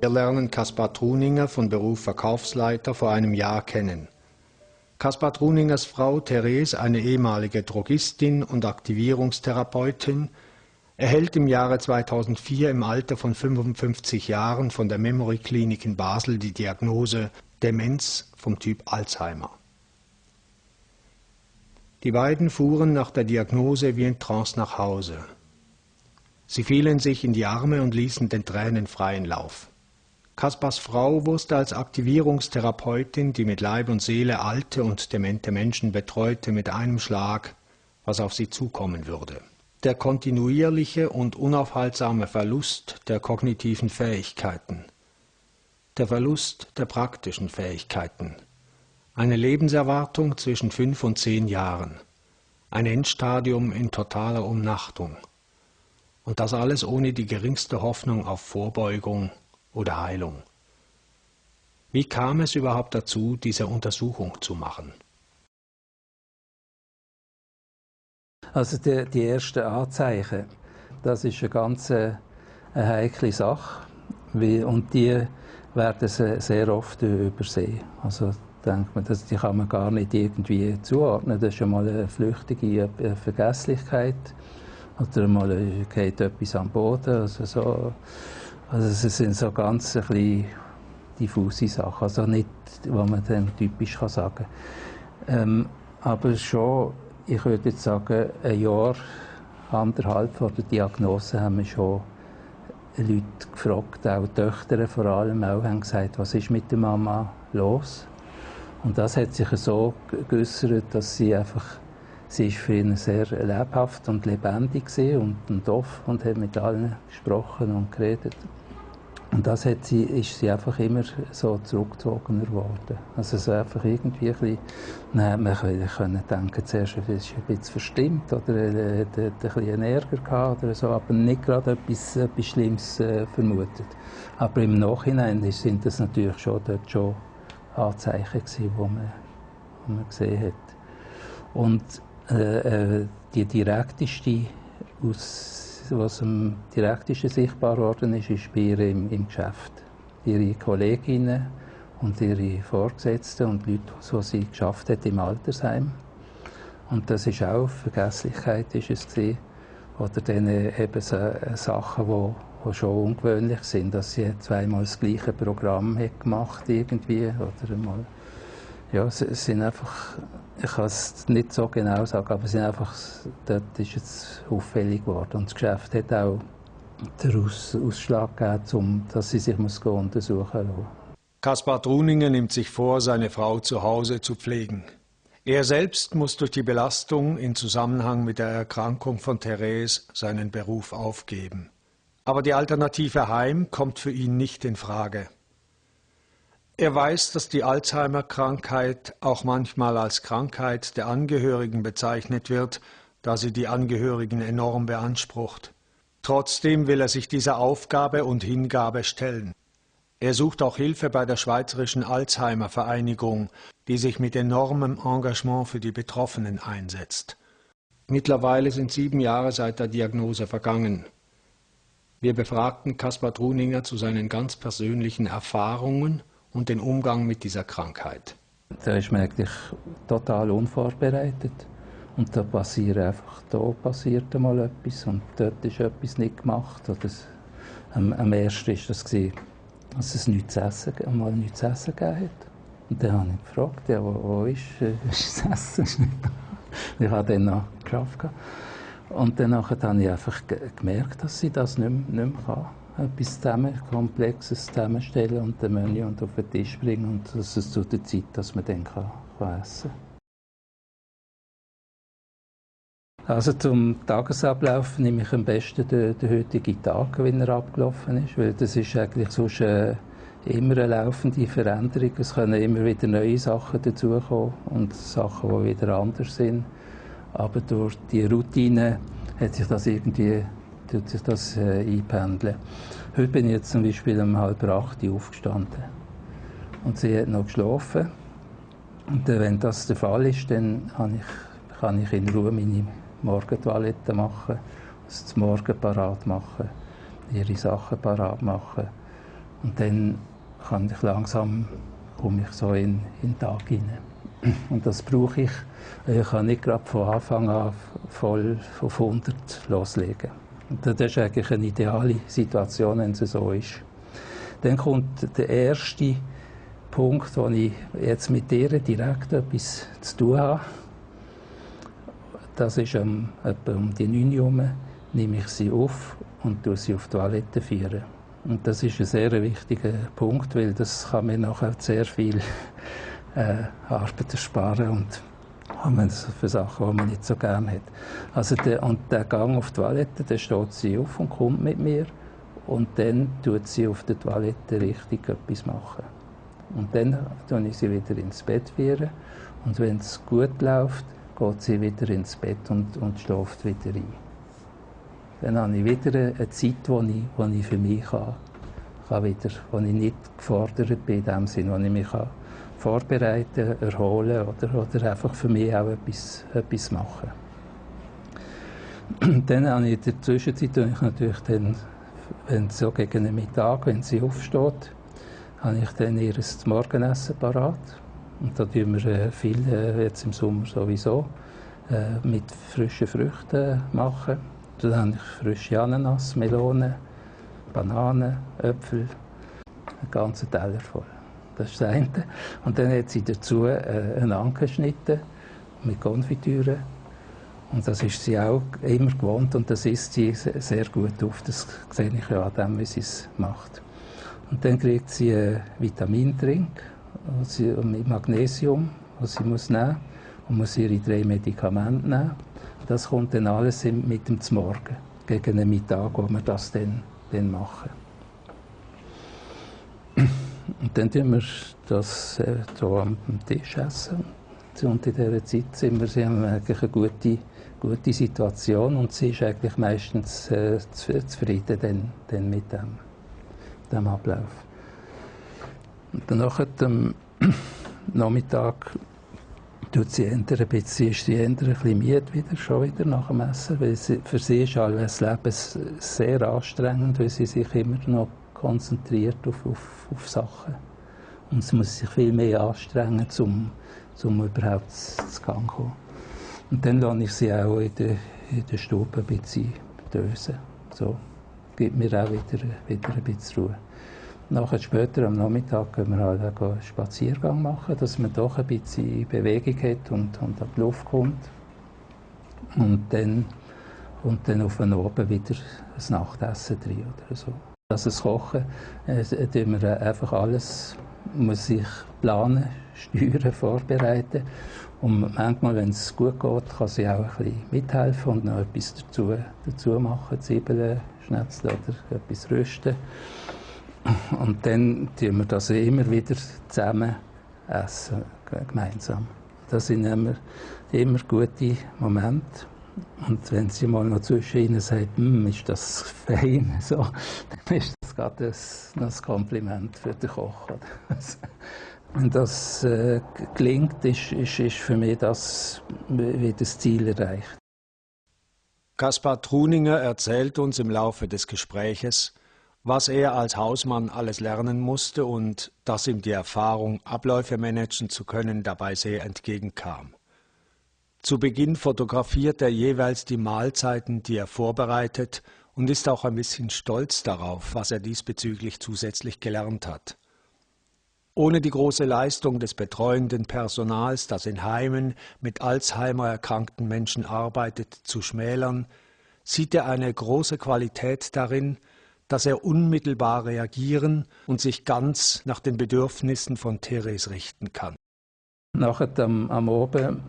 Wir lernen Kaspar Truninger, von Beruf Verkaufsleiter, vor einem Jahr kennen. Kaspar Truningers Frau Therese, eine ehemalige Drogistin und Aktivierungstherapeutin, erhält im Jahre 2004 im Alter von 55 Jahren von der Memory Klinik in Basel die Diagnose Demenz vom Typ Alzheimer. Die beiden fuhren nach der Diagnose wie in Trance nach Hause. Sie fielen sich in die Arme und ließen den Tränen freien Lauf. Kaspars Frau wusste als Aktivierungstherapeutin, die mit Leib und Seele alte und demente Menschen betreute, mit einem Schlag, was auf sie zukommen würde. Der kontinuierliche und unaufhaltsame Verlust der kognitiven Fähigkeiten, der Verlust der praktischen Fähigkeiten, eine Lebenserwartung zwischen 5 und 10 Jahren, ein Endstadium in totaler Umnachtung. Und das alles ohne die geringste Hoffnung auf Vorbeugung oder Heilung. Wie kam es überhaupt dazu, diese Untersuchung zu machen? Also die ersten Anzeichen, das ist eine ganz heikle Sache, und die werden sehr oft übersehen. Also denkt man, die kann man gar nicht irgendwie zuordnen. Das ist einmal eine flüchtige Vergesslichkeit oder mal geht etwas am Boden. Also es sind so ganz ein bisschen diffuse Sachen, also nicht, was man dann typisch sagen kann. Aber schon, ich würde jetzt sagen, ein Jahr, anderthalb vor der Diagnose haben wir schon Leute gefragt, auch Töchter vor allem, auch haben gesagt, was ist mit der Mama los? Und das hat sich so geäussert, dass sie ist für ihn sehr lebhaft und lebendig und offen und hat mit allen gesprochen und geredet. Und das ist sie einfach immer so zurückgezogener geworden. Also so einfach irgendwie ein bisschen, man könnte denken, zuerst ist ein bisschen verstimmt oder hat ein bisschen Ärger gehabt oder so, aber nicht gerade etwas Schlimmes vermutet. Aber im Nachhinein sind das natürlich dort schon Anzeichen gewesen, die man gesehen hat. Und die direkteste, was am direktesten sichtbar worden ist bei ihr im Geschäft. Ihre Kolleginnen und ihre Vorgesetzten und Leute, die sie geschafft hat im Altersheim. Und das ist auch Vergesslichkeit ist es gewesen. Oder dann eben so Sachen, die schon ungewöhnlich sind, dass sie zweimal das gleiche Programm hat gemacht irgendwie oder mal. Ja, es sind einfach, ich kann es nicht so genau sagen, aber es sind einfach, dort ist es auffällig geworden. Und das Geschäft hat auch den Ausschlag gegeben, dass sie sich untersuchen lassen. Kaspar Truninger nimmt sich vor, seine Frau zu Hause zu pflegen. Er selbst muss durch die Belastung in Zusammenhang mit der Erkrankung von Therese seinen Beruf aufgeben. Aber die Alternative Heim kommt für ihn nicht in Frage. Er weiß, dass die Alzheimer-Krankheit auch manchmal als Krankheit der Angehörigen bezeichnet wird, da sie die Angehörigen enorm beansprucht. Trotzdem will er sich dieser Aufgabe und Hingabe stellen. Er sucht auch Hilfe bei der Schweizerischen Alzheimer-Vereinigung, die sich mit enormem Engagement für die Betroffenen einsetzt. Mittlerweile sind 7 Jahre seit der Diagnose vergangen. Wir befragten Kaspar Truninger zu seinen ganz persönlichen Erfahrungen und den Umgang mit dieser Krankheit. Da ist man eigentlich total unvorbereitet. Und da passiert einmal etwas und dort ist etwas nicht gemacht. Oder am ersten war das, dass es nichts zu essen gegeben hat. Und dann habe ich gefragt, ja, wo ist das Essen? Ich habe dann noch gearbeitet. Und dann habe ich einfach gemerkt, dass sie das nicht mehr kann. Etwas Komplexes zusammenstellen und den Menü und auf den Tisch bringen und dass es zu der Zeit, dass man dann kann essen kann. Also zum Tagesablauf nehme ich am besten den heutigen Tag, wie er abgelaufen ist, weil das ist eigentlich sonst immer eine laufende Veränderung. Es können immer wieder neue Sachen dazukommen und Sachen, die wieder anders sind. Aber durch die Routine hat sich das irgendwie einpendeln. Heute bin ich jetzt zum Beispiel um 7:30 aufgestanden und sie hat noch geschlafen. Und wenn das der Fall ist, dann kann ich in Ruhe meine Morgentoilette machen, also das Morgen parat machen, ihre Sachen parat machen Und dann komme ich so in den Tag hinein. Und das brauche ich. Ich kann nicht gerade von Anfang an voll auf 100 loslegen. Und das ist eigentlich eine ideale Situation, wenn es so ist. Dann kommt der erste Punkt, wo ich jetzt mit ihr direkt etwas zu tun habe. Das ist etwa um die 9 Uhr herum, nehme ich sie auf und führe sie auf die Toilette führen. Und das ist ein sehr wichtiger Punkt, weil das kann mir nachher sehr viel Arbeit ersparen und für Sachen, die man nicht so gerne hat. Also der Gang auf die Toilette, da steht sie auf und kommt mit mir und dann tut sie auf der Toilette richtig etwas machen. Und dann führe ich sie wieder ins Bett führen und wenn es gut läuft, geht sie wieder ins Bett und schläft wieder ein. Dann habe ich wieder eine Zeit, wo ich für mich wo ich nicht gefordert bin, in dem Sinne, wo ich mich vorbereiten, erholen oder einfach für mich auch etwas machen. Dann habe ich in der Zwischenzeit natürlich dann, wenn so gegen den Mittag, wenn sie aufsteht, habe ich dann ihr Morgenessen parat. Und da tun wir viel, jetzt im Sommer sowieso, mit frischen Früchten machen. Dann habe ich frische Ananas, Melonen, Bananen, Äpfel, einen ganzen Teller voll. Das ist das eine. Und dann hat sie dazu einen Anke geschnitten mit Konfitüre. Und das ist sie auch immer gewohnt und das isst sie sehr gut auf. Das sehe ich ja an dem, wie sie es macht. Und dann kriegt sie einen Vitamintrink mit Magnesium, was sie muss nehmen und muss ihre 3 Medikamente nehmen. Das kommt dann alles mit dem Morgen, gegen den Mittag, wo wir das dann machen. Und dann tun wir das hier am Tisch essen. Und in dieser Zeit haben wir eigentlich eine gute Situation und sie ist eigentlich meistens zufrieden dann mit dem Ablauf. Und dann am Nachmittag ist sie ein bisschen müde schon wieder nach dem Essen, weil für sie ist alles Leben sehr anstrengend, weil sie sich immer noch konzentriert auf Sachen. Und sie muss sich viel mehr anstrengen, um überhaupt zu Gang zu kommen. Und dann lasse ich sie auch in der Stube ein bisschen dösen. So gibt mir auch wieder ein bisschen Ruhe. Nachher später am Nachmittag können wir halt auch einen Spaziergang machen, dass man doch ein bisschen Bewegung hat und an die Luft kommt. Und dann auf den Abend wieder ein Nachtessen drin oder so. Das Kochen, tun wir einfach alles, muss ich planen, steuern, vorbereiten. Und manchmal, wenn es gut geht, kann sie auch ein bisschen mithelfen und noch etwas dazu machen, Zwiebeln, Schnitzel oder etwas rösten. Und dann tun wir das immer wieder zusammen essen, gemeinsam. Das sind immer gute Momente. Und wenn sie mal noch zwischen ihnen sagt, ist das fein, so, dann ist das gerade ein Kompliment für den Koch. Wenn das gelingt, ist für mich das wie das Ziel erreicht. Kaspar Truninger erzählt uns im Laufe des Gespräches, was er als Hausmann alles lernen musste und dass ihm die Erfahrung, Abläufe managen zu können, dabei sehr entgegenkam. Zu Beginn fotografiert er jeweils die Mahlzeiten, die er vorbereitet, und ist auch ein bisschen stolz darauf, was er diesbezüglich zusätzlich gelernt hat. Ohne die große Leistung des betreuenden Personals, das in Heimen mit Alzheimer erkrankten Menschen arbeitet, zu schmälern, sieht er eine große Qualität darin, dass er unmittelbar reagieren und sich ganz nach den Bedürfnissen von Therese richten kann. Nachher am Abend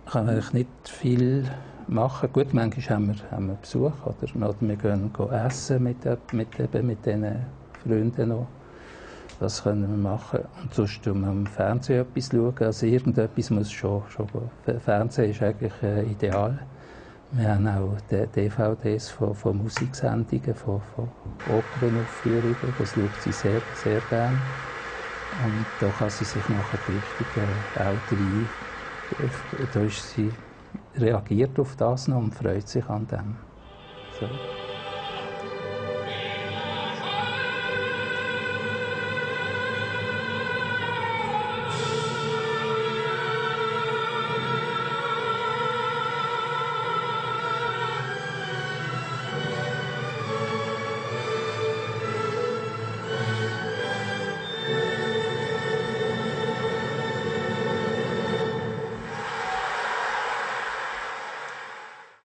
kann ich nicht viel machen. Gut, manchmal haben wir Besuch oder wir gehen essen mit diesen Freunden noch. Das können wir machen. Und sonst schauen wir am Fernsehen etwas schauen. Also irgendetwas muss schon gehen. Fernsehen ist eigentlich ideal. Wir haben auch DVDs von Musiksendungen, von Opernaufführungen. Das schaut sie sehr, sehr gerne. Und da kann sie sich nachher richtig auch rein. Da ist sie reagiert auf das noch und freut sich an dem. So.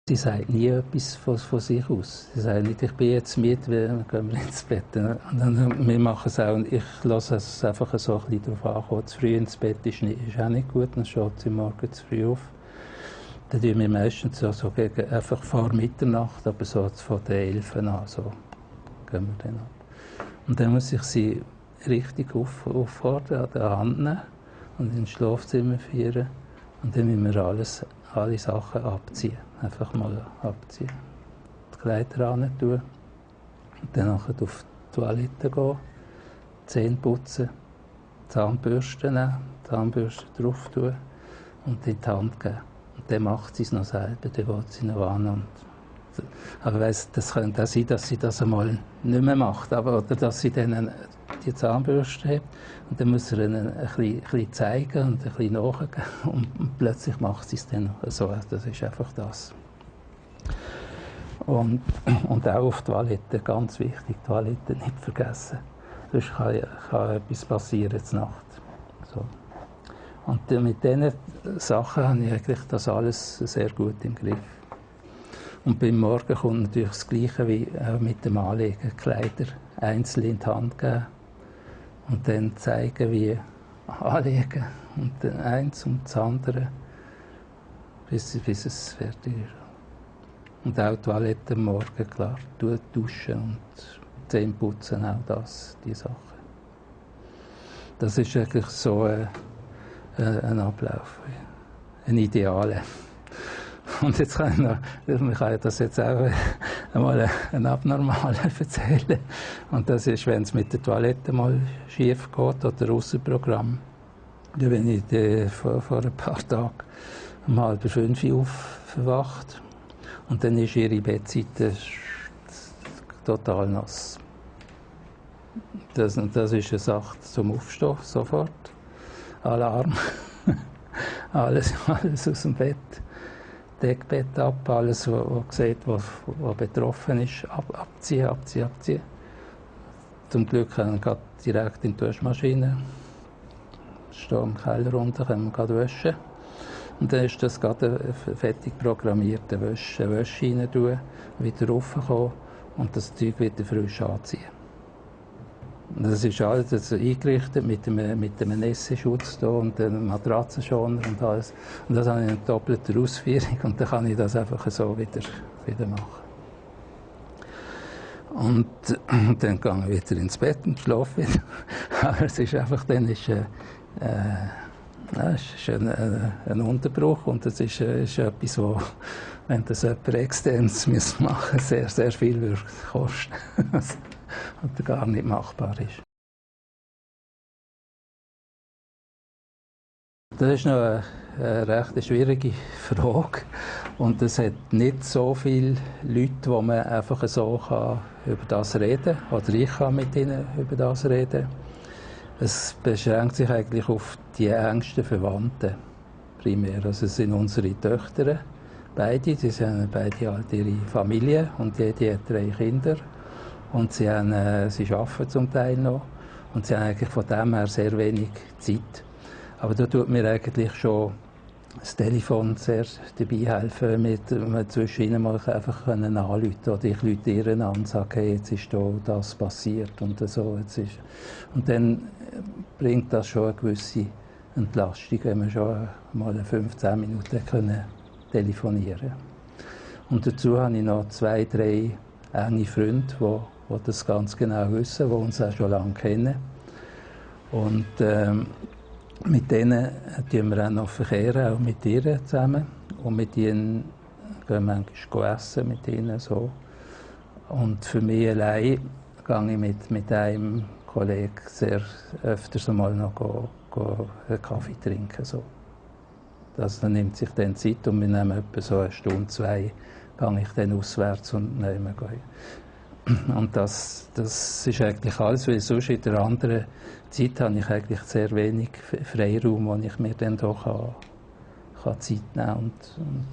Sie sagt nie etwas von sich aus. Sie sagt nicht, ich bin jetzt müde, wir gehen ins Bett. Und wir machen es auch. Und ich lasse es einfach so ein bisschen darauf ankommen. Zu früh ins Bett ist auch nicht gut, dann steht sie morgen zu früh auf. Dann tun wir meistens so gegen, einfach vor Mitternacht, aber so von den 11 an, so gehen wir dann ab. Und dann muss ich sie richtig auffordern, an der Hand nehmen und ins Schlafzimmer führen. Und dann müssen wir alle Sachen abziehen. Einfach mal abziehen. Die Kleider an tun. Und dann nachher auf die Toilette gehen, Zähne putzen, Zahnbürste nehmen, Zahnbürste drauf tun und in die Hand geben. Und dann macht sie es noch selber, dann geht sie noch an. Aber weiss, das könnte auch sein, dass sie das einmal nicht mehr macht, oder dass sie dann die Zahnbürste hat und dann muss er ihnen ein bisschen zeigen und ein bisschen nachgeben und plötzlich macht sie es dann so. Das ist einfach das. Und auch auf die Toilette, ganz wichtig, die Toilette nicht vergessen. Sonst kann etwas passieren zur Nacht. So. Und mit diesen Sachen habe ich eigentlich das alles sehr gut im Griff. Und beim Morgen kommt natürlich das Gleiche wie auch mit dem Anlegen. Kleider einzeln in die Hand geben und dann zeigen, wie anlegen. Und dann eins und das andere, bis es fertig ist. Und auch die Toilette am Morgen, klar, duschen und Zähne putzen, auch die Sachen. Das ist eigentlich so ein Ablauf, ein Ideal. Und jetzt kann ich das jetzt auch einmal einen Abnormalen erzählen. Und das ist, wenn es mit der Toilette mal schief geht oder Aussenprogramm. Da bin ich vor ein paar Tagen um 4:30 aufgewacht. Und dann ist ihre Bettseite total nass. Das ist eine Sache zum Aufstehen, sofort. Alarm. alles aus dem Bett. Deckbett ab, alles, was sieht, was betroffen ist, abziehen. Zum Glück können wir direkt in die Waschmaschine. Stehen im Keller runter, können wir gerade waschen. Und dann ist das gerade fertig programmierte Wäsche rein tun, wieder raufkommen und das Zeug wieder frisch anziehen. Das ist alles eingerichtet mit einem Nässeschutz und einem Matratzenschoner und alles. Und das habe ich in doppelter Ausführung und dann kann ich das einfach so wieder machen. Und dann gehe ich wieder ins Bett und schlafe wieder. Aber es ist einfach, dann ist ein Unterbruch und das ist etwas, wo, wenn das jemand externes machen müsste, sehr, sehr viel kosten und gar nicht machbar ist. Das ist noch eine recht schwierige Frage und es hat nicht so viele Leute, wo man einfach so über das reden kann, oder ich kann mit ihnen über das reden. Es beschränkt sich eigentlich auf die engsten Verwandten primär. Also es sind unsere Töchter, beide, die haben beide halt ihre Familie und jede hat 3 Kinder. Und sie arbeiten zum Teil noch und sie haben eigentlich von dem her sehr wenig Zeit. Aber da tut mir eigentlich schon das Telefon sehr dabei helfen, mit zwischen ihnen mal einfach anrufen oder ich rufe ihnen an und sage, hey, jetzt ist da das passiert und so. Und dann bringt das schon eine gewisse Entlastung, wenn wir schon mal 15 Minuten telefonieren können. Und dazu habe ich noch 2, 3 enge Freunde, die das ganz genau wissen, die uns auch schon lange kennen. Und mit denen tun wir auch noch verkehren, auch mit ihr zusammen. Und mit ihnen gehen wir manchmal essen, mit ihnen so. Und für mich allein gehe ich mit einem Kollegen sehr öfters einmal noch einen Kaffee trinken. So. Das nimmt sich dann Zeit und wir nehmen etwa so 1 Stunde, 2, gehe ich dann auswärts und nehmen gehen. Und das ist eigentlich alles, weil sonst in der anderen Zeit habe ich eigentlich sehr wenig Freiraum, wo ich mir dann doch kann Zeit nehmen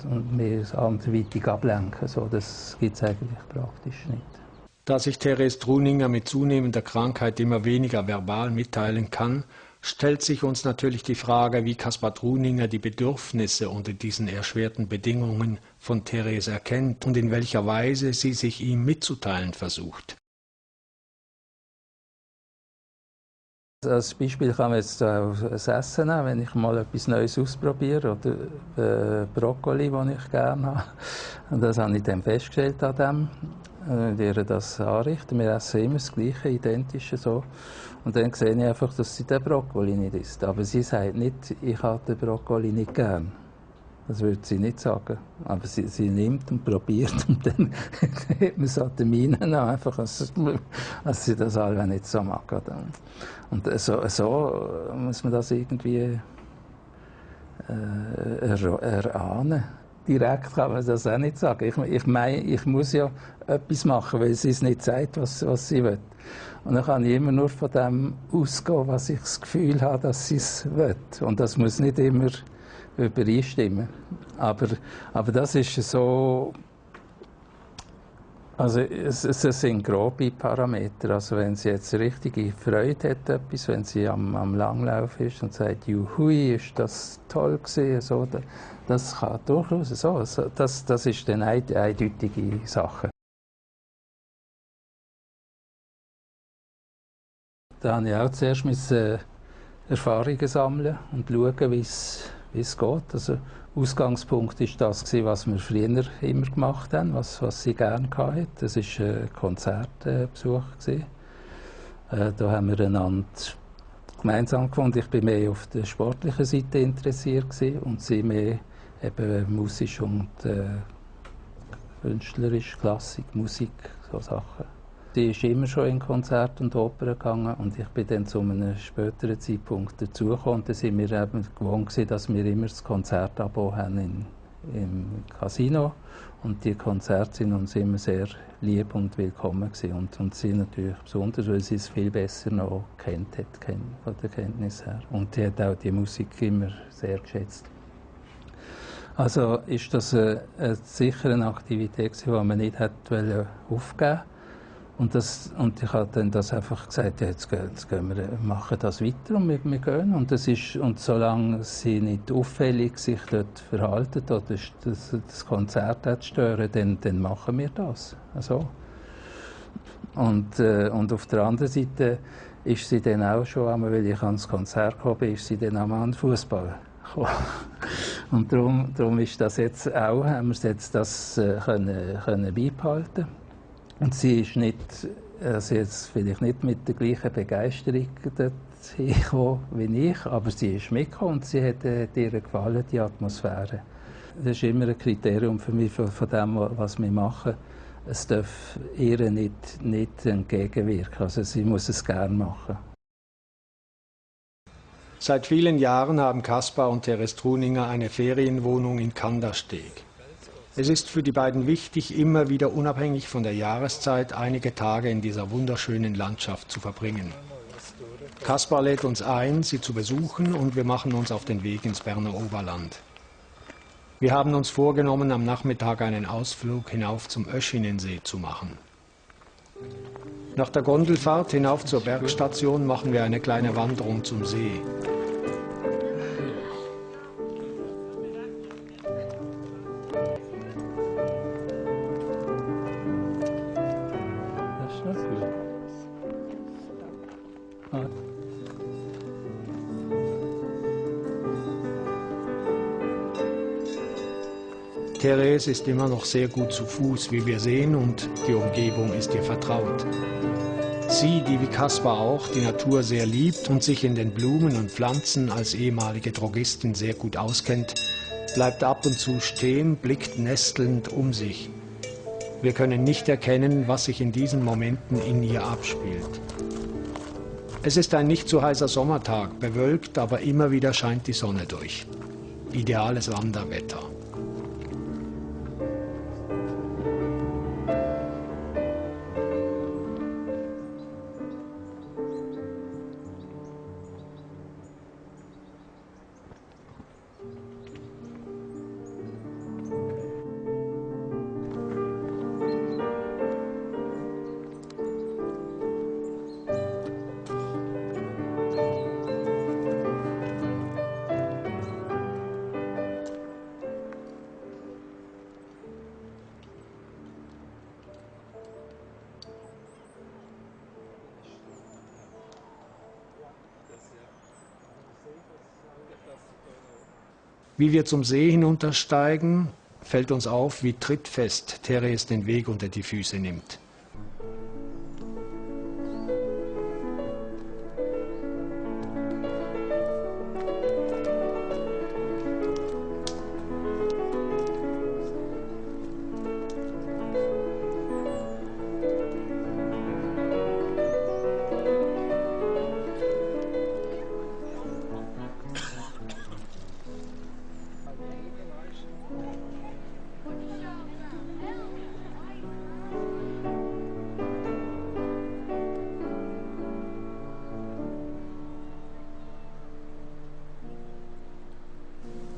und mir anderweitig ablenken. So, das gibt es eigentlich praktisch nicht. Da sich Therese Truninger mit zunehmender Krankheit immer weniger verbal mitteilen kann, stellt sich uns natürlich die Frage, wie Caspar Druninger die Bedürfnisse unter diesen erschwerten Bedingungen von Therese erkennt und in welcher Weise sie sich ihm mitzuteilen versucht. Als Beispiel kann man jetzt das Essen nehmen, wenn ich mal etwas Neues ausprobiere oder Brokkoli, den ich gerne habe. Und das habe ich dann festgestellt an dem. Ich werde das anrichten. Wir essen immer das Gleiche, Identische so. Und dann sehe ich einfach, dass sie den Brokkoli nicht isst. Aber sie sagt nicht, ich habe den Brokkoli nicht gern. Das würde sie nicht sagen. Aber sie nimmt und probiert und dann hat man so die Minen an, einfach, dass sie das alle nicht so mag. Und so muss man das irgendwie erahnen. Direkt kann man das auch nicht sagen. Ich meine, ich muss ja etwas machen, weil sie es nicht sagt, was sie will. Und dann kann ich immer nur von dem ausgehen, was ich das Gefühl habe, dass sie es will. Und das muss nicht immer übereinstimmen. Aber das ist so. Also es sind grobe Parameter. Also wenn sie jetzt richtige Freude hat, etwas, wenn sie am Langlauf ist und sagt, juhui, ist das toll gewesen, so, das kann durchaus so. Das ist dann eine eindeutige Sache. Da habe ich auch zuerst Erfahrungen sammeln und schauen, wie es geht. Also, Ausgangspunkt war das, was wir früher immer gemacht haben, was sie gerne hatten. Das war ein Konzertbesuch. Da haben wir einander gemeinsam gefunden. Ich war mehr auf der sportlichen Seite interessiert und sie mehr eben musisch und künstlerisch, Klassik, Musik, so Sachen. Sie ist immer schon in Konzerte und Opern gegangen und ich bin dann zu einem späteren Zeitpunkt dazugekommen. Und dann sind wir eben gewohnt, dass wir immer das Konzertabo haben im Casino. Und die Konzerte sind uns immer sehr lieb und willkommen gewesen. Und sie natürlich besonders, weil sie es viel besser noch kennt hat, von der Kenntnis her. Und sie hat auch die Musik immer sehr geschätzt. Also ist das sicher eine Aktivität, die man nicht aufgeben wollte. Und ich habe dann das einfach gesagt, ja, jetzt gehen wir, machen das weiter und wir gehen. Und solange sie nicht auffällig sich dort verhalten oder das Konzert stören, dann machen wir das. Also. Und auf der anderen Seite ist sie dann auch schon, weil ich ans Konzert gekommen bin, ist sie dann auch an den Fußball gekommen. Und darum ist das jetzt auch, haben wir jetzt das können beibehalten. Und sie ist nicht, also jetzt vielleicht nicht mit der gleichen Begeisterung dorthin gekommen wie ich, aber sie ist mitgekommen und sie hat ihr gefallen, die Atmosphäre. Das ist immer ein Kriterium für mich, von dem, was wir machen. Es darf ihr nicht entgegenwirken, also sie muss es gerne machen. Seit vielen Jahren haben Caspar und Therese Druninger eine Ferienwohnung in Kandersteg. Es ist für die beiden wichtig, immer wieder unabhängig von der Jahreszeit einige Tage in dieser wunderschönen Landschaft zu verbringen. Caspar lädt uns ein, sie zu besuchen und wir machen uns auf den Weg ins Berner Oberland. Wir haben uns vorgenommen, am Nachmittag einen Ausflug hinauf zum Öschinensee zu machen. Nach der Gondelfahrt hinauf zur Bergstation machen wir eine kleine Wanderung zum See. Therese ist immer noch sehr gut zu Fuß, wie wir sehen, und die Umgebung ist ihr vertraut. Sie, die wie Caspar auch die Natur sehr liebt und sich in den Blumen und Pflanzen als ehemalige Drogistin sehr gut auskennt, bleibt ab und zu stehen, blickt nestelnd um sich. Wir können nicht erkennen, was sich in diesen Momenten in ihr abspielt. Es ist ein nicht zu heißer Sommertag, bewölkt, aber immer wieder scheint die Sonne durch. Ideales Wanderwetter. Wie wir zum See hinuntersteigen, fällt uns auf, wie trittfest Therese den Weg unter die Füße nimmt.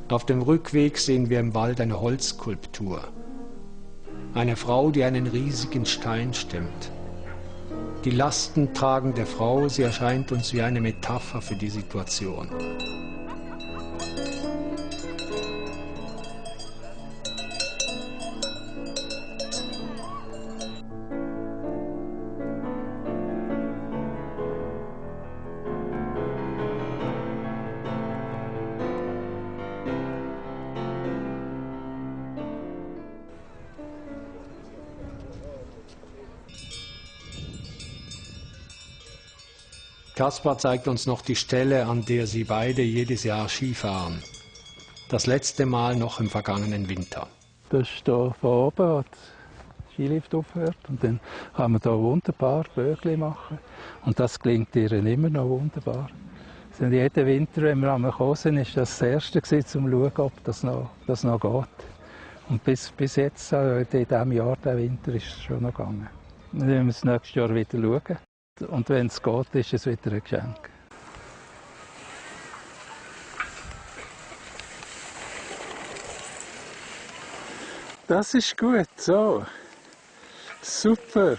Auf dem Rückweg sehen wir im Wald eine Holzskulptur. Eine Frau, die einen riesigen Stein stemmt. Die lastentragende Frau, sie erscheint uns wie eine Metapher für die Situation. Kaspar zeigt uns noch die Stelle, an der sie beide jedes Jahr Skifahren. Das letzte Mal noch im vergangenen Winter. Das ist hier von oben, wo der Skilift aufhört. Und dann kann man hier wunderbar Bögli machen. Und das gelingt ihr immer noch wunderbar. Also jeden Winter, wenn wir gekommen sind, war das Erste, um zu schauen, ob das noch geht. Und bis jetzt, in diesem Jahr, der Winter, ist es schon noch gegangen. Dann müssen wir das nächste Jahr wieder schauen. Und wenn es geht, ist es wieder ein Geschenk. Das ist gut, so. Super.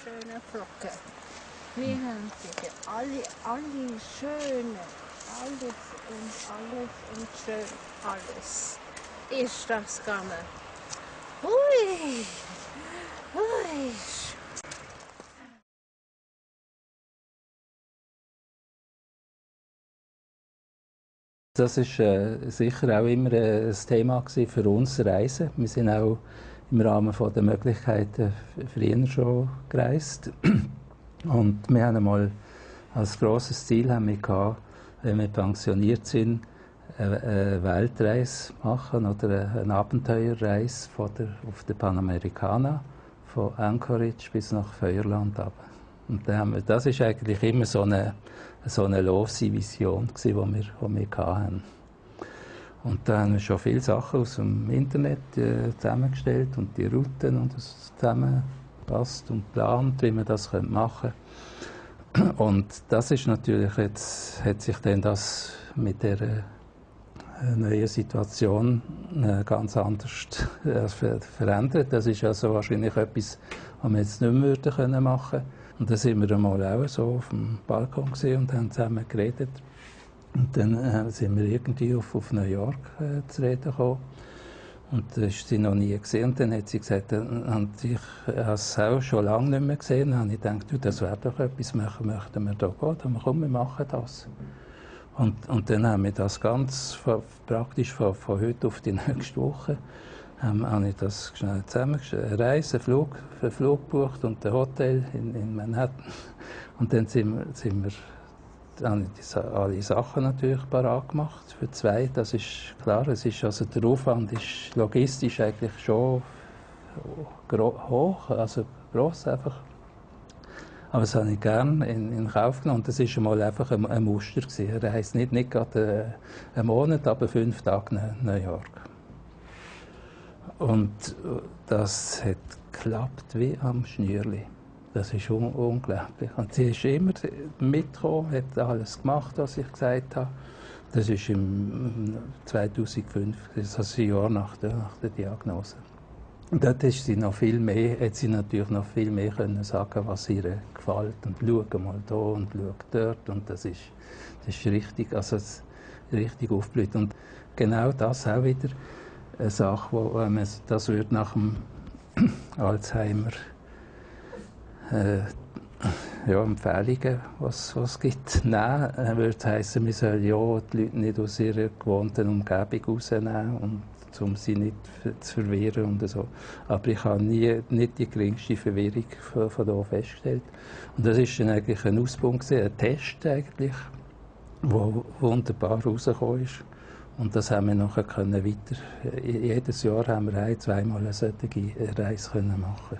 Schöne Flocke. Wir haben alle schöne, alles und schön, alles. Ist das gegangen? Hui, hui. Das war sicher auch immer ein Thema für uns, Reisen. Wir sind auch im Rahmen der Möglichkeiten früher schon gereist. Und wir haben einmal als grosses Ziel, wenn wir pensioniert sind, eine Weltreise machen oder eine Abenteuerreise auf der Panamericana von Anchorage bis nach Feuerland runter. Und das war eigentlich immer so eine lose Vision, die wir hatten. Und da haben wir schon viele Sachen aus dem Internet zusammengestellt und die Routen und das zusammengepasst und geplant, wie wir das machen können. Und das ist natürlich jetzt, hat sich dann das mit der neuen Situation ganz anders verändert. Das ist also wahrscheinlich etwas, was wir jetzt nicht mehr machen können. Und dann sind wir einmal auch so auf dem Balkon und haben zusammen geredet. Und dann sind wir irgendwie auf New York zu reden gekommen. Und das ist sie noch nie gesehen. Und dann hat sie gesagt, ich habe es auch schon lange nicht mehr gesehen. Dann habe ich gedacht, das wäre doch etwas, möchten wir da gehen? Dann komm, wir machen das. Und dann haben wir das praktisch von heute auf die nächste Woche habe ich das schnell zusammengestellt. Eine Reise, einen Flug gebucht und ein Hotel in Manhattan. Und dann habe ich alle Sachen natürlich parat gemacht für zwei. Das ist klar. Also der Aufwand ist logistisch eigentlich schon hoch, also gross einfach. Aber das habe ich gerne in Kauf genommen. Das war einmal einfach ein Muster. Er heisst nicht gerade einen Monat, aber 5 Tage New York. Und das hat geklappt wie am Schnürli. Das ist unglaublich. Und sie ist immer mitgekommen, hat alles gemacht, was ich gesagt habe. Das ist im 2005, das ist ein Jahr nach der Diagnose. Und dort hat sie natürlich noch viel mehr können sagen, was ihr gefällt. Und schau mal da und schau dort. Und das ist richtig, richtig aufgeblüht. Und genau das auch wieder eine Sache, wo wenn man das würde nach dem Alzheimer Empfehlungen, was es gibt, nehmen, würde es heissen, wir sollen ja die Leute nicht aus ihrer gewohnten Umgebung rausnehmen, um sie nicht zu verwirren und so. Aber ich habe nicht die geringste Verwirrung von da festgestellt. Und das ist dann eigentlich ein Auspunkt, ein Test eigentlich, der wunderbar rausgekommen ist. Und das haben wir nachher können weiter. Jedes Jahr haben wir zweimal eine solche Reise können machen.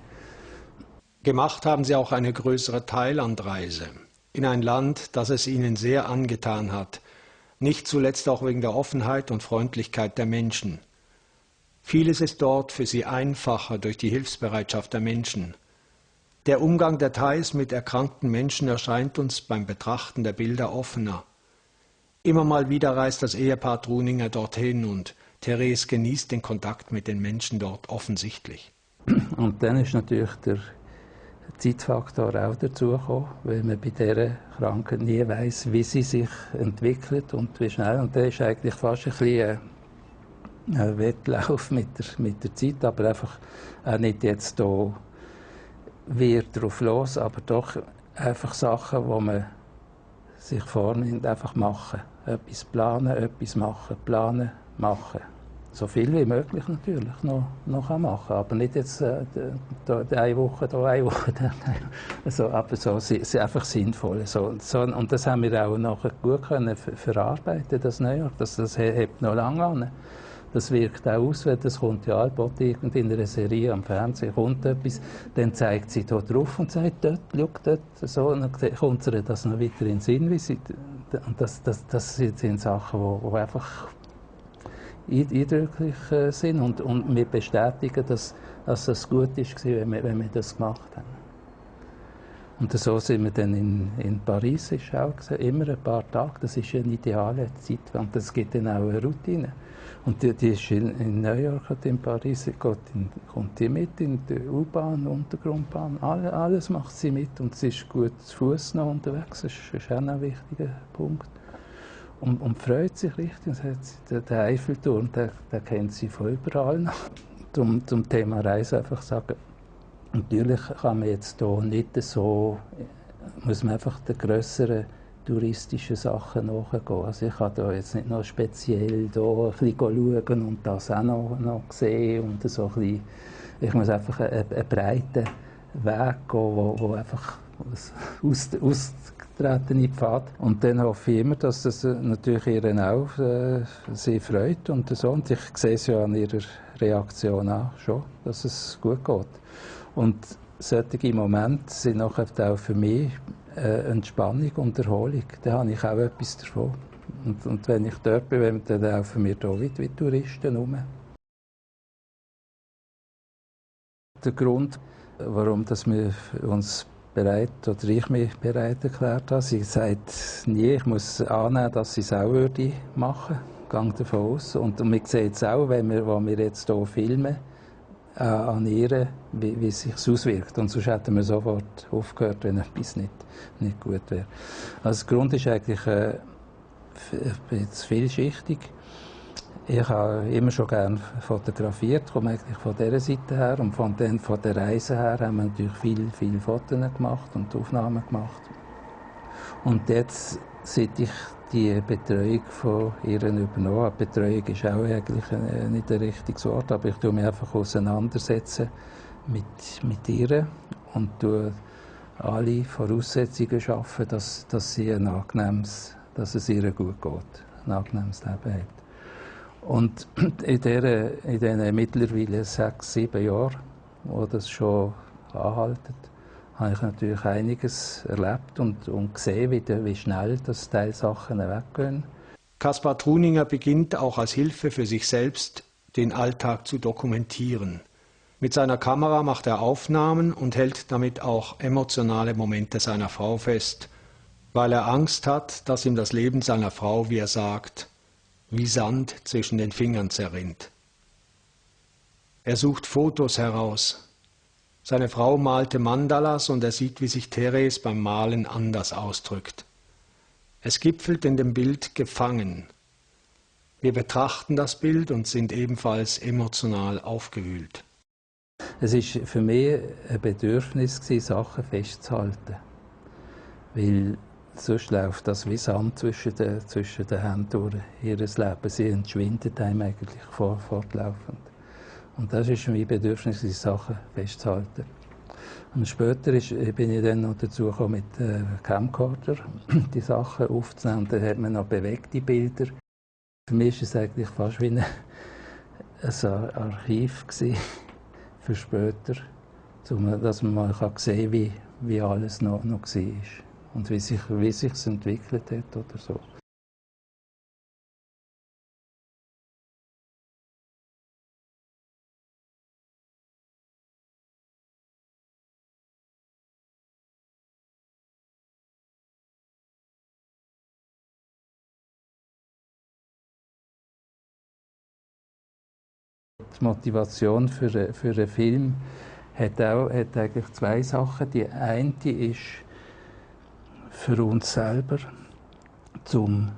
Gemacht haben Sie auch eine größere Thailandreise in ein Land, das es Ihnen sehr angetan hat, nicht zuletzt auch wegen der Offenheit und Freundlichkeit der Menschen. Vieles ist dort für Sie einfacher durch die Hilfsbereitschaft der Menschen. Der Umgang der Thais mit erkrankten Menschen erscheint uns beim Betrachten der Bilder offener. Immer mal wieder reist das Ehepaar Truninger dorthin und Therese genießt den Kontakt mit den Menschen dort offensichtlich. Und dann ist natürlich der Zeitfaktor auch dazugekommen, weil man bei dieser Krankheit nie weiss, wie sie sich entwickelt und wie schnell. Und da ist eigentlich fast ein bisschen ein Wettlauf mit der Zeit, aber einfach auch nicht jetzt hier wir drauf los, aber doch einfach Sachen, die man sich vornimmt, einfach machen. Etwas planen, etwas machen, planen, machen. So viel wie möglich natürlich noch machen, aber nicht jetzt eine Woche da, eine Woche da. Also, aber so einfach sinnvoll. Und das haben wir auch nachher gut können verarbeiten, das Neujahr. Das hebt noch lange an. Das wirkt auch aus, weil das kommt ja allbald in einer Serie am Fernsehen, kommt etwas, dann zeigt sie da drauf und sagt, dort, schau dort, so, und dann kommt ihr das noch wieder in den Sinn. Und das sind Sachen, die einfach eindrücklich sind und wir bestätigen, dass es gut war, wenn wir das gemacht haben. Und so sind wir dann in Paris, ist auch gesehen, immer ein paar Tage, das ist eine ideale Zeit und das gibt dann auch eine Routine. Und die ist in New York und in Paris, kommt die mit in die U-Bahn, Untergrundbahn, alles macht sie mit und sie ist gut zu Fuß noch unterwegs, das ist auch ein wichtiger Punkt. Und freut sich richtig. Der Eiffelturm, den kennt sie von überall noch. Zum Thema Reise einfach sagen, natürlich kann man jetzt hier nicht so, muss man einfach den grösseren touristischen Sachen nachgehen. Also ich kann da jetzt nicht noch speziell da ein bisschen schauen und das auch noch sehen und so ein bisschen, ich muss einfach einen breiten Weg gehen, wo einfach austretende Pfad. Und dann hoffe ich immer, dass das natürlich ihren auch sie freut und so. Und ich sehe es ja an ihrer Reaktion auch schon, dass es gut geht. Und solche Momente sind nachher auch für mich Entspannung und Erholung. Da habe ich auch etwas davon. Und wenn ich dort bin, dann laufen wir hier wie Touristen herum. Der Grund, warum dass wir uns bereit, oder ich mich bereit erklärt habe, sie sagt nie, ich muss annehmen, dass sie es auch würde machen. Ich gehe davon aus. Und wir sehen es auch, wenn wir jetzt hier filmen, an ihr, wie es sich auswirkt. Und sonst hätten wir sofort aufgehört, wenn etwas nicht gut wäre. Also der Grund ist eigentlich jetzt vielschichtig. Ich habe immer schon gerne fotografiert, komme eigentlich von dieser Seite her. Und von der Reise her haben wir natürlich viele Fotos gemacht und Aufnahmen gemacht. Und jetzt, seit ich die Betreuung von ihr übernommen habe, Betreuung ist auch eigentlich nicht ein richtiges Wort, aber ich tue mich einfach auseinandersetzen mit ihr und tue alle Voraussetzungen schaffen, dass sie dass es ihr gut geht, ein angenehmes Leben hat. Und in diesen mittlerweile 6-7 Jahren, wo das schon anhaltet, habe ich natürlich einiges erlebt und gesehen, wie schnell das Teilsachen weggehen. Kaspar Truninger beginnt auch als Hilfe für sich selbst, den Alltag zu dokumentieren. Mit seiner Kamera macht er Aufnahmen und hält damit auch emotionale Momente seiner Frau fest, weil er Angst hat, dass ihm das Leben seiner Frau, wie er sagt, wie Sand zwischen den Fingern zerrinnt. Er sucht Fotos heraus. Seine Frau malte Mandalas und er sieht, wie sich Therese beim Malen anders ausdrückt. Es gipfelt in dem Bild gefangen. Wir betrachten das Bild und sind ebenfalls emotional aufgewühlt. Es war für mich ein Bedürfnis, Sachen festzuhalten. Weil sonst läuft das wie Sand zwischen den Händen durch ihr Leben. Sie entschwindet einem eigentlich fortlaufend. Und das war für mich ein Bedürfnis, Sachen festzuhalten. Und später bin ich dann noch dazu gekommen, mit Camcorder die Sachen aufzunehmen. Und dann hat man noch bewegte Bilder. Für mich war es eigentlich fast wie ein Archiv für später, dass man mal sehen kann, wie alles noch war und wie sich entwickelt hat oder so. Die Motivation für einen Film hat eigentlich zwei Sachen. Die eine ist für uns selber, um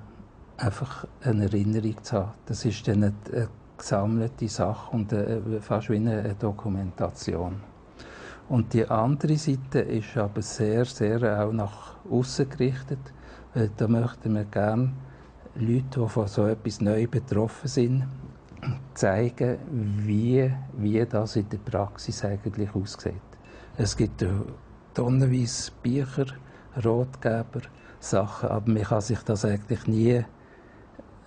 einfach eine Erinnerung zu haben. Das ist dann eine gesammelte Sache und fast wie eine Dokumentation. Und die andere Seite ist aber sehr, sehr auch nach außen gerichtet. Da möchten wir gerne Leute, die von so etwas neu betroffen sind, zeigen, wie das in der Praxis eigentlich aussieht. Es gibt tonnenweise Bücher, Ratgeber, Sachen, aber man kann sich das eigentlich nie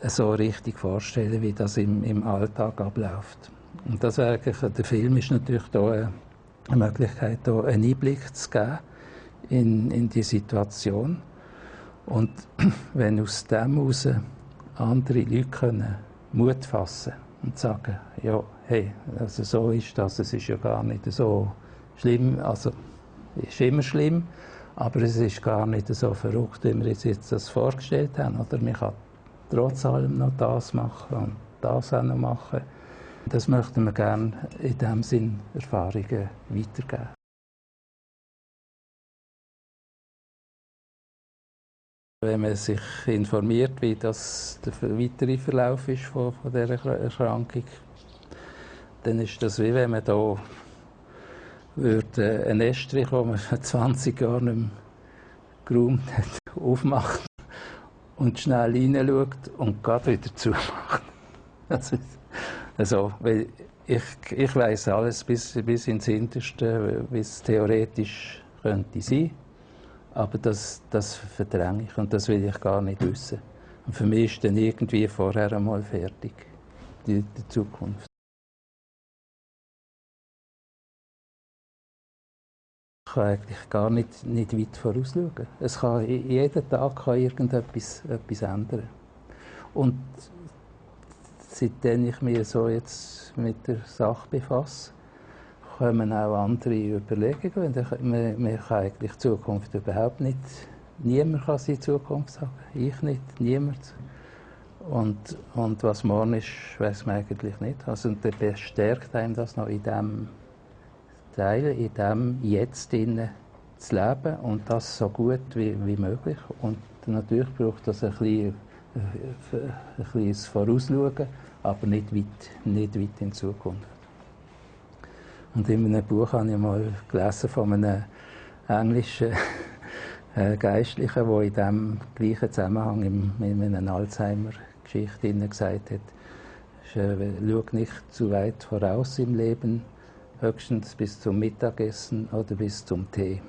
so richtig vorstellen, wie das im Alltag abläuft. Und das eigentlich, der Film ist natürlich da eine Möglichkeit, da einen Einblick zu geben in die Situation. Und wenn aus dem heraus andere Leute können Mut fassen und sagen, ja, hey, also so ist das, es ist ja gar nicht so schlimm, also es ist immer schlimm, aber es ist gar nicht so verrückt, wie wir uns jetzt das vorgestellt haben. Oder man kann trotz allem noch das machen und das auch noch machen. Das möchten wir gerne in diesem Sinn Erfahrungen weitergeben. Wenn man sich informiert, wie das der weitere Verlauf ist von dieser Erkrankung, dann ist das wie wenn man da einen Estrich, den man vor 20 Jahren nicht mehr geräumt hat, aufmacht und schnell hineinschaut und gerade wieder zumacht. Also, weil ich weiss alles bis ins Hinterste, wie es theoretisch könnte sein. Aber das verdränge ich und das will ich gar nicht wissen. Und für mich ist dann irgendwie vorher einmal fertig, die Zukunft. Ich kann eigentlich gar nicht weit vorausschauen. Jeden Tag kann etwas ändern. Und seitdem ich mich so jetzt mit der Sache befasse, kommen auch andere Überlegungen. Man kann eigentlich die Zukunft überhaupt nicht. Niemand kann seine Zukunft sagen. Ich nicht, niemand. Und was morgen ist, weiß man eigentlich nicht. Also, und dann bestärkt einem das noch in diesem Teil, in diesem Jetzt zu leben und das so gut wie möglich. Und natürlich braucht das ein kleines Vorausschauen, aber nicht weit in Zukunft. Und in einem Buch habe ich mal gelesen von einem englischen Geistlichen, der in diesem gleichen Zusammenhang in einer Alzheimer-Geschichte gesagt hat, schau nicht zu weit voraus im Leben, höchstens bis zum Mittagessen oder bis zum Tee.